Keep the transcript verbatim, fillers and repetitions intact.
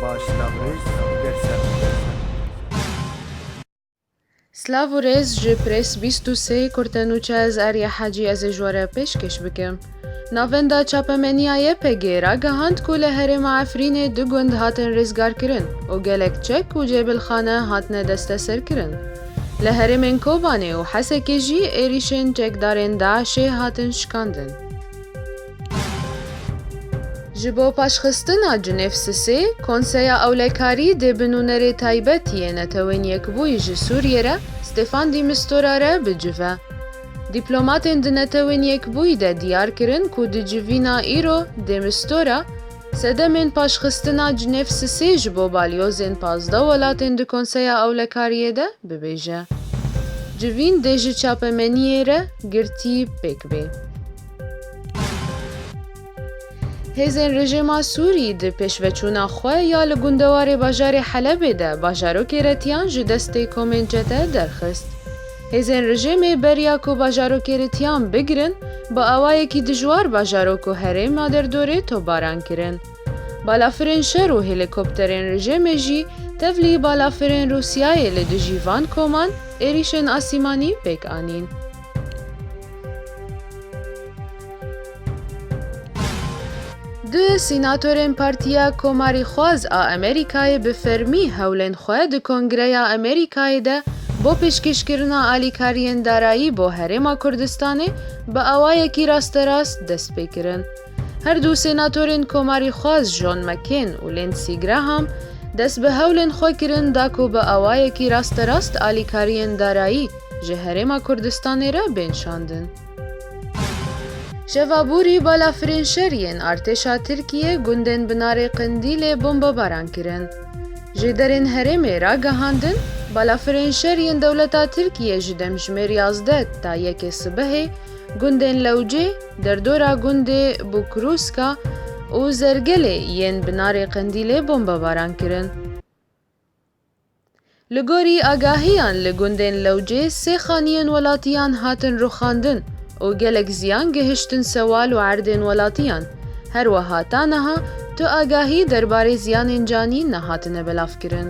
Baş, silav û rêz, ger ser. Silav û rêz ji Press bîst û sê kurte nûçe, ez Arya Hacî ez ê ji we re pêşkêş bikim. Navenda çapemeniya Y P G ragihand ku li herêma Efrînê du gund hatin rizgarkirin û gelek çek û cêbilxane hatine desteserkirin. Li herêmên Kobanê û Hesekê jî êrîşên çekdarên DAIŞê hatin şikandin. Ji bo paşxistina Cinêv sisê, Konseya Ewlekarî dê bi nûnerê taybet yê Netewên Yekbûyî ji Sûriyê re Stefan de Mistura re bicive. Dîplomatên di Netewên Yekbûyî de diyar kirin ku di civîna îro de Mistura sedemên paşxistina Cinêv sisê ji bo balyozên pazdeh welatên di Konseya Ewlekariyê de bibêje. Civîn dê ji çapemeniyê re girtî pêk bê. Hêzên rejîma Sûrî di pêşveçûna xwe ya li gundewarê bajarê Helebê de bajarokê re tiyan ji destê komên çete derxist. Hêzên rejîmê beriya ku bajarokê re tiyan bigirin, bi awayekî dijwar bajarok û herêma derdorê topbaran kirin. Balafirên şer û helîkopterên rejîmê jî tevlî balafirên Rûsyayê li dijî van koman êrîşên asîmanî pêk anîn. Du senatorên Partiya Komarîxwaz a Amerîkayê bi fermî hewlên xwe di Kongreya Amerîkayê de bo pêşkêşkirina alîkariyên darayî bo Herêma Kurdistanê bi awayekî rasterast dest pê kirin. Her du senatorên Komarîxwaz John McCain û Lindsey Graham dest bi hewlên xwe kirin da ku bi awayekî rasterast alîkariyên darayî ji Herêma Kurdistanê re bên şandin. Şeva borî balafirên şer yên artêşa Tirkiyê gundên Binarê Qendîlê bombebaran kirin. Jêderên herêmê ragihandin, balafirên şer yên dewleta Tirkiyê ji demjimêr yazdeh ta yekê sibehê gundên Lewcê, derdora gundê Bukrûska û Zergelê yên Binarê Qendîlê bombebaran kirin. Li gorî agahiyan, li gundên Lewcê sê xaniyên welatiyan hatin rûxandin û gelek ziyan gihiştin sewal û erdên welatiyan. Her wiha ta niha tu agahî derbarê ziyanên canî nehatine belavkirin.